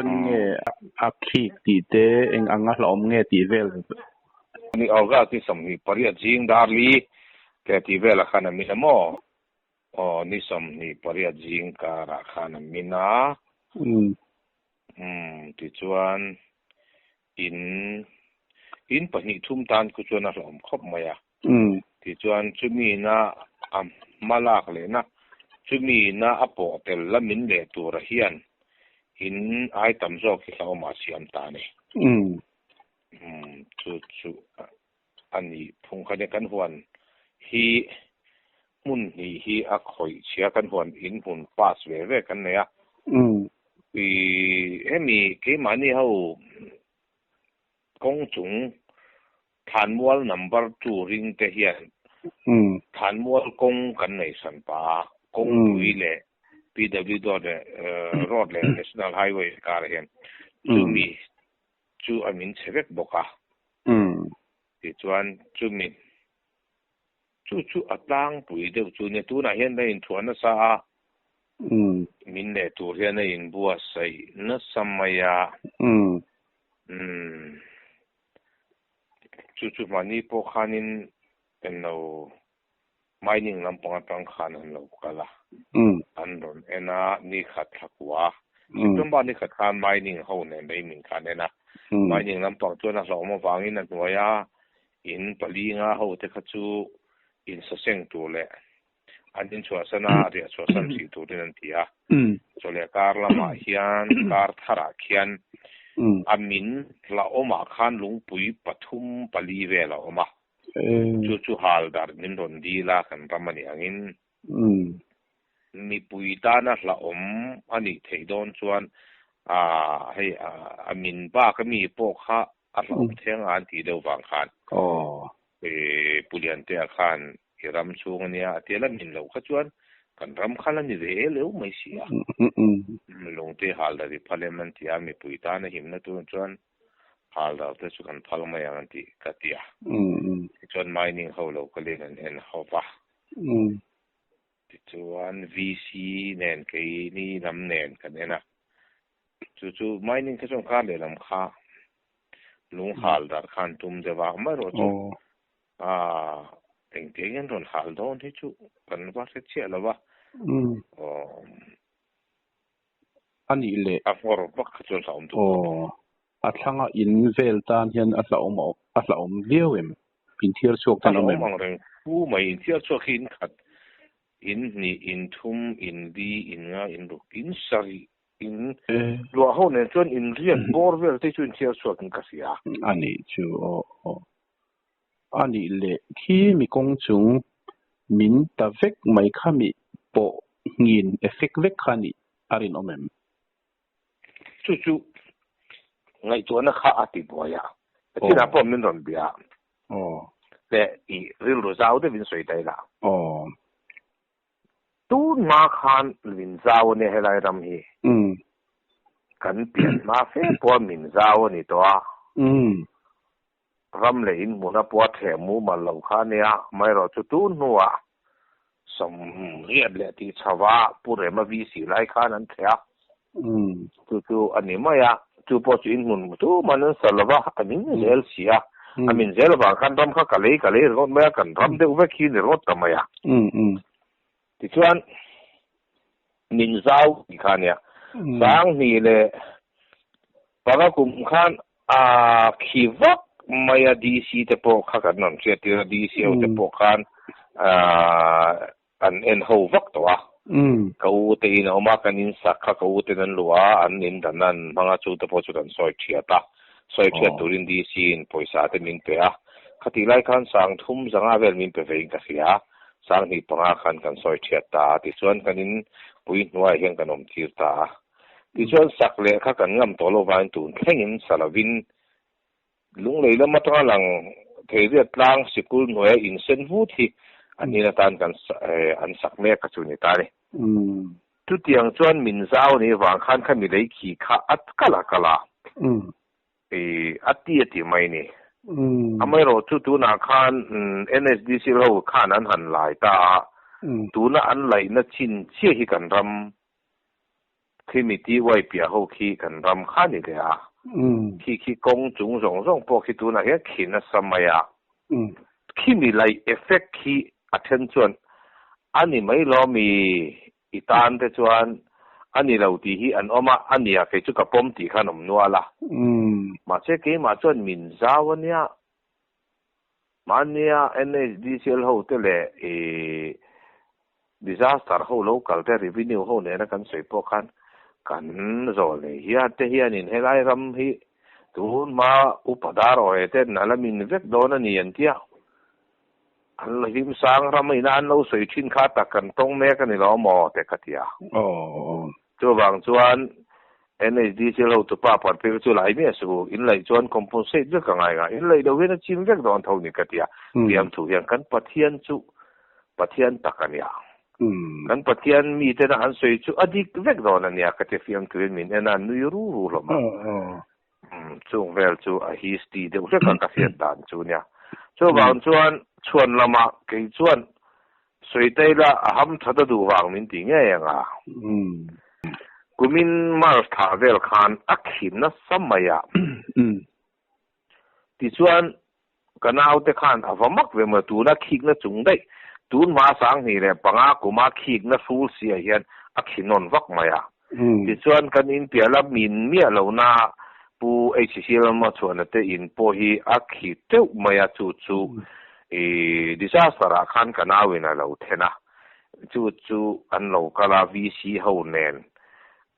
atangin nge a khik tih te, eng anga hlauhawm nge tih vel. Ni August ni 28 zing dar li te tih velah khan a min a maw? Aw, ni 28 zing karah khan a min a. Umm, tichuan in in pahnih thum tan khu chuan a hlauhawm khawp mai a. Tichuan chumina a hma lak lehna, chumina a pawh tel la min leh tura hian in ai tam zawk hi hlauhawm a siam ta a ni. Umm, chu chu a ni phung kha nia kan huan hi hmun hnih hi a khawih chhia kan huan in hmun pass ve ve kan nei a. I hemi keimahni ho kawng chung Thlanmual number two ring te hian Thlanmual kawng kan nei hran pah a, kawngpui leh PW dawt leh road leh National Highway karah hian chumi chu a min chhe vek bawk a. Tichuan chumi chu chu a tlangpui deuh chu nia tunah hian a inthuah nasa a, min leh tur hian a inbuatsaih nasa mai a. Chu chu mahni pawh khanin englo mining lampang atang khan an lo kal a, an rawn en a, ni khat thla kua. September ni khat khan mining ho nen lei min khan en a, mining lampang chuan a hlauhawm avangin a hnuaia in pali nga ho te kha chu insaseng tur leh an inchhuahsan a, riah chhuahsan hrih turin an ti a. Chawleh kar lamah hian kar tharah khian a min hlauhawmah khan lungpui pathum pali vel a awm a. Chu chu hal darh min rawn dil a kan ram a nih angin mipui tana hlauhawm a nih theih dawn chuan hei a min bak ami pawh kha a hlauhawm theng a an tih deuh vang khan Pu Liantea khan i ram chhung a nia a tia la min loh kha chuan kan ram kha la ni ve el eu mai si a. Lungte hal dar i phal em an ti a, mipui tana himna tur chuan hal dar te chu kan phal mai ang an ti ka ti a. Tichuan mining ho lo kalin an en ho va. Tichuan VC nen keini lam nen kan en a. Chu chu mining kha chuan kar lehlam kha lung hal dar khan tum deuh a, amaherawh chu aaa engtiang in rawn hal dawn hi chu kan va hre chiah lo va. Aww. A nih leh. A nghawr vak kha chuan hlauhawm duh khawp. Aww. A thlanga in vel tan hian a hlauhawm a hlauhawm viau em? Inthiar chhuak tan awm em? A hlauhawm ang reng fu mai. Inthiar chhuak hi in khat, in hnih, in thum, in li, in nga, in ruk, in sarih, in luah ho nen chuan in riat bawr vel te chu inthiar chhuak in ka hria. A nih chu aw aw. A nih leh khi mi kawng chung min ta vek mai kha mi pawh nghin effect vek kha nih a rinawm em? Chu chu ngaihtuahna kha a ti buai a, chinah pawh min rawn bia a, leh i rilru zau deuhin sawi ta ila. Tun hma khan min zau a nia helai ram hi. Kan pian hma fe pawha min zau a ni tawh a. Ram leh in hmuna pawha theh mumal lo kha a nia, amaherawhchu tun hnuah sawmriat leh tih chhova Pu Rema VC lai khan an theh a, chu chu a ni mai a, chu pawh chu in hmun tuman an sa lo va, a min zel si a, a min zel avang khan ram kha ka lei ka lei ringawt mai a, kan ram deuh vek hi ni ringawt ta mai a. Tichuan, min zau tih kha a nia, Sanghnih leh panga kum khan A khi vak mai a DC te pawh kha kan rawn hriat tir a, DC ho te pawh khan an en ho vak tawh a. Ka u te in a awm a, kan in sak kha ka u ten an luh a, an in dan an hmang a, chu te pawh chu kan sawi thiat a. Sawi thiat turin DC in pawisa te min pe a. Khatih lai khan sang thum zanga vel min pe ve in ka hria a, sang hnih panga khan kan sawi thiat ta a, tichuan kan in pui hnuaiah hian kan awm tir ta a. Tichuan sak leh kha kan ngam tawh lo vangin tun thlengin sa lovin Lunglei lam atanga lang Theiriat tlang sikul hnuaia insen vut hi an in atan kan an sak mek a chu ni ta a ni. Chutiang chuan min zau ni vang khan kha mi lei khi kha a kal a kal a, a ti a ti mai ni. Amaherawh chu tunah khan NSDC ho khan an han lai ta a, tuna an laihna chin chiah hi kan ram. Khi mi TY piah ho khi kan ram kha ni leh a. Khi khi kawng chung zawng zawng pawh khi tunah hian khi nasa mai a. Khi mi laih effect khi a then chuan a ni mai lo mi i tan te chuan a ni lo tih hi an awm a, a nia kei chu ka pawm tih khan awm nual a. Mahse keimah chuan min zau a nia. Mahnia NHDCL ho te leh i disaster ho lo kal te revenue ho nena kan sawi pawh khan kan zawl nei hian te hianin helai ram hi tun hma upa dar awhe ten a la min vek dawn a ni an tia. An la hlim sang ram ina an lo sawi thin kha tak kan tawng mek a ni lo maw te ka ti a. Chuvang chuan NHDC ho tupa parpir chu lai miah suh u, in laih chuan compensate vek a ngai nga, in laih loh hian a chim vek dawn tho ni ka ti a. Fiamthu hian kan Pathian chu Pathian tak a nia. Kan Pathian mitena an sawi chu a dik vek dawn a nia ka ti fiamthu hian min en a, nui ru ru hlawm a. Chung vel chu a history deuh hlek a ka hriat dan chu nia. Chuvang chuan chhuan lamah kei chuan sawi la a ham that a duh vang min ti ngei ang a. Kumin March thla vel khan a khin nasa mai a. Tichuan ka naute khan a va mak ve maw tuna khikna chung daih tun hma 2005 kuma khikna hrul sia hian a khinawn vak mai a. Tichuan kan inpiah la min miah lohna Pu HCC lama chhuahna te in pawh hi a khi teuh mai a, chu chu i disaster ah khan ka nau in a lo then a, chu chu an lo kal a VC ho nen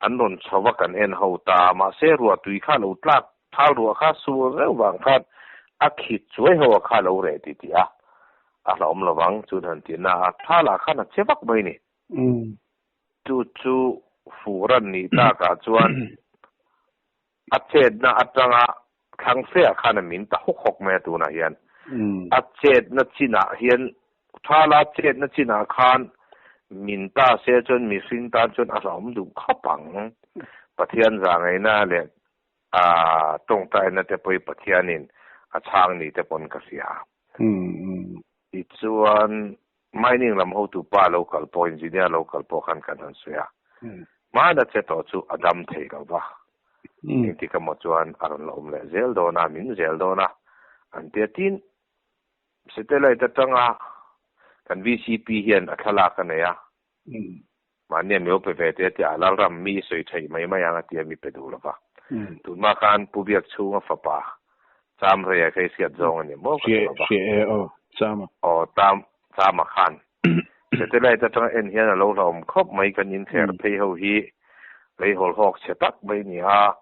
an rawn chho a kan en ho ta a, mahse ruahtui kha lo tlak thal ruah kha sur reuh vang khan a khi chuai ho a kha lo reh ti tih a, a hlauhawm lovang chu han ti na a, thal ah khan a che vak mai ni. Chu chu fuh ran nih takah chuan a chetna atanga thlang feah khan a min ta hawk hawk mai a tunah hian. A chetna chinah hian thala chetna chinah khan min ta se chuan mihring tan chuan a hlauhawm duh khawp ang. Pathian zahngaihna leh a tawngtaina te pawh hi Pathianin a chhang ni te pawn ka hria. Tichuan Mining lam hotu pa lo kal pawh, engineer lo kal pawh khan kan han sawi a. Hmana che tawh chu a dam thei lo va. Engtik emaw chuan a rawn la awm leh zel dawn a, min zel dawn a an ti a. Tin, satellite atanga kan VCP hian a thlalak a nei a. Mahni a mi lo pe ve te a ti a, Lalram mi i sawi theih mai mai ang a ti a, mi pe duh lo va. Tunhma khan Pu Biakchhunga fapa Cham Reia kha i hriat zawng a ni maw ka ti lo va. Hria e aw, Chama. Aw, Cham, Chama khan. Satellite atanga en hian a lo hlauhawm khawp mai, kan inthler phei ho hi lei hawlhawk chhe tak mai a ni a.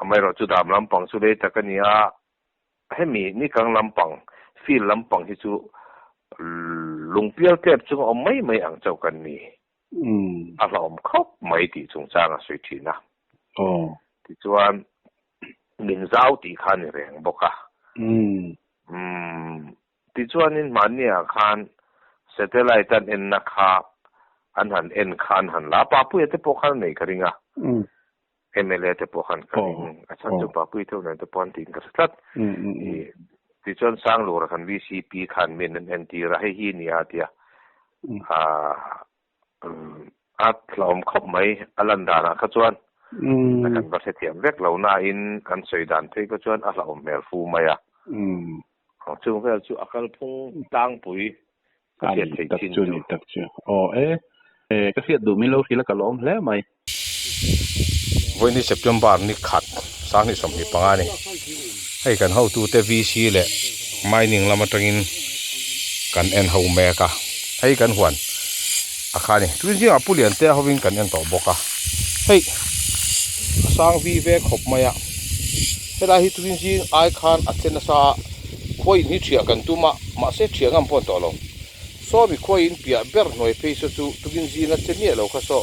Amaherawhchu chu dam lampang chu lei tak a ni a. Hemi nikang lampang, field lampang hi chu lungpial tlep chunga awm mai mai ang chauh kan ni. A hlauhawm khawp mai tih chungchang a sawi thin a. Tichuan min zau tih kha a ni reng bawk a. Tichuanin hmanniah khan satellite an enna kha an han en khan han la a, Papuia te pawh khan a nei ka ring a. MLA te pawh khan ka ring a chhan chu Papuia te unain te pawh an tiin ka hre tlat. Tichuan Sanglura khan VCP khan min an entir a, hei hi a ni a tia. A hlauhawm khawp mai a lan danah kha chuan a kan va hrethiam vek lo nain an sawi dan phei kha chuan a hlauhawm hmel fu mai a. Chung vel chu a kalphung tlangpui ka hriat theih chin chu. Ni tak chu. Aw e, ka hriat duh min lo hrilh a ka lawm hle mai. Vawiin hi September ni khat 2025 a ni. Hei kan hotute VC leh mining lam atangin kan en ho mek a. Hei kan huan a kha a ni. Tun zingah Pu Liantea hovin kan en tawh bawk a. Hei a sang vi ve khawp mai a. Helai hi tun zing ai khan a che nasa a. Khuain hi thiah kan tum a, mahse thiah ngam pawh an tawh lo. Saw mi khuain piah ber hnuai phei saw chu tukin zinga che miah lo kha saw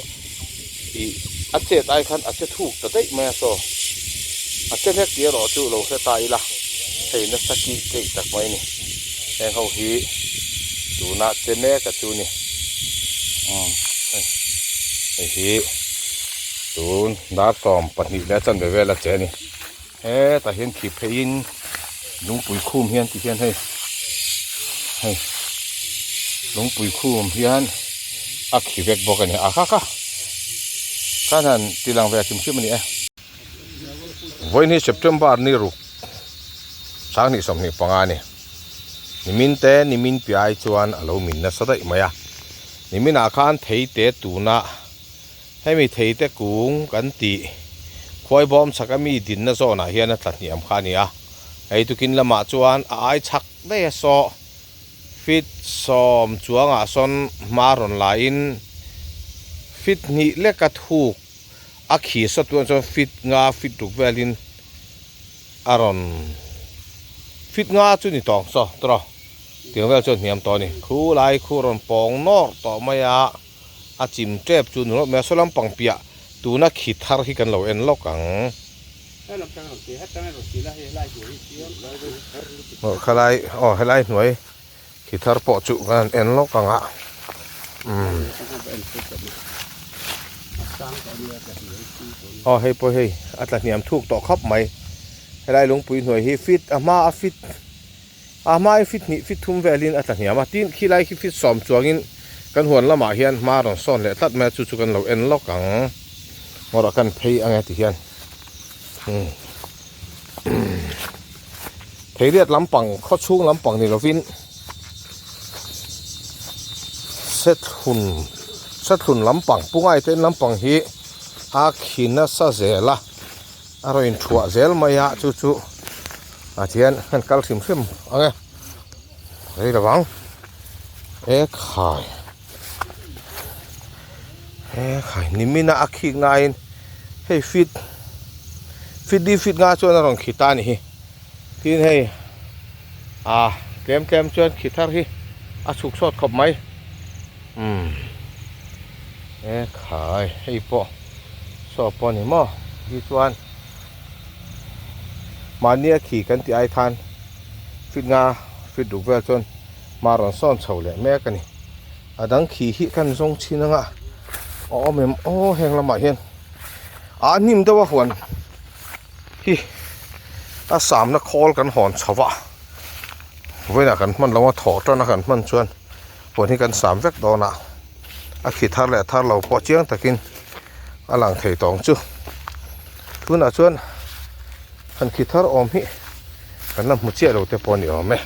ih a chet ai khan a che thuk ta daih mai a saw. A che hlek tih erawh chu lo hre ta ila, hei nasa kih keih tak mai a ni. Heng ho hi tuna che mek a chu ni. Umm hei hei hi tun dar 12 leh a chanve vel a che a ni. Hetah hian khi pheiin lungpui khum hian ti hian hei hei lungpui khum hian a khi vek bawk a ni a kha kha. Khan han ti lang ve hrim hrim a ni e. Vawiin hi September ni ruk sanghnih 25 a ni. Nimin te nimin piah ai chuan a lo min nasa daih mai a. Niminah khan theite tuna hemi theite kung kan tih khuai bawm chhak a mi dinna zawnah hian a tla hniam kha a ni a. Hei tukin lamah chuan a ai chhak daih a saw. Feet sawm chuangah sawn hma rawn laiin feet hnih leka thuk a khi sawt tuan chuan feet nga feet ruk velin a rawn feet nga chu ni tawng saw tawh tiang vel chuan hniam tawh a ni khu lai khu rawn pawng nawr tawh mai a a chim tep chu ni rawh mai a saw lampang piah tuna khi thar hi kan lo en lawk ang. Aw khalai aw helai hnuai khi thar pawh chu kan han en lawk ang a umm aw hei pawh hei a tla hniam thuk tawh khawp mai helai lungpui hnuai hi fit a hma a fit a hma hi fit hnih fit thum velin a tla hniam a tin khilai khi fit sawm chuangin kan huan lamah hian hma rawn sawn leh tlat mai a chu chu kan lo en lawk ang ngawrh a kan phei ang e ti hian. Theiriat lampang khaw chhung lampang ni lovin sethlun sethlun lampang pungai te lampang hi a khi nasa zel a a rawn inthuah zel mai a chu chu ah tihian an kal hrim hrim ang e rei lovang e khai e khai nimina a khik naiin. Hei fit fit li fit nga chuan a rawn khi ta a ni hi tin hei ah tlem tlem chuan khi thar hi a chhuk sawt khawp mai umm e khai hei pawh saw pawh a ni maw ti chuan mahni a khi kan tih ai khan fit nga fit ruk vel chuan hma rawn sawn chho leh mek a ni. A dang khi hi kan zawng chhin anga a awm em aw heng lamah hian a hnim deuh a huan hi a samna khawl kan hawn chho a vawiinah kan hman lo a thawh tan a kan hman chuan huan hi kan sam vek dawn a a khi thar leh thar lo pawh chiang takin a lang thei tawng chu tunah chuan han khi thar awm hi kan la hmu chiah lo te pawh a ni awm e.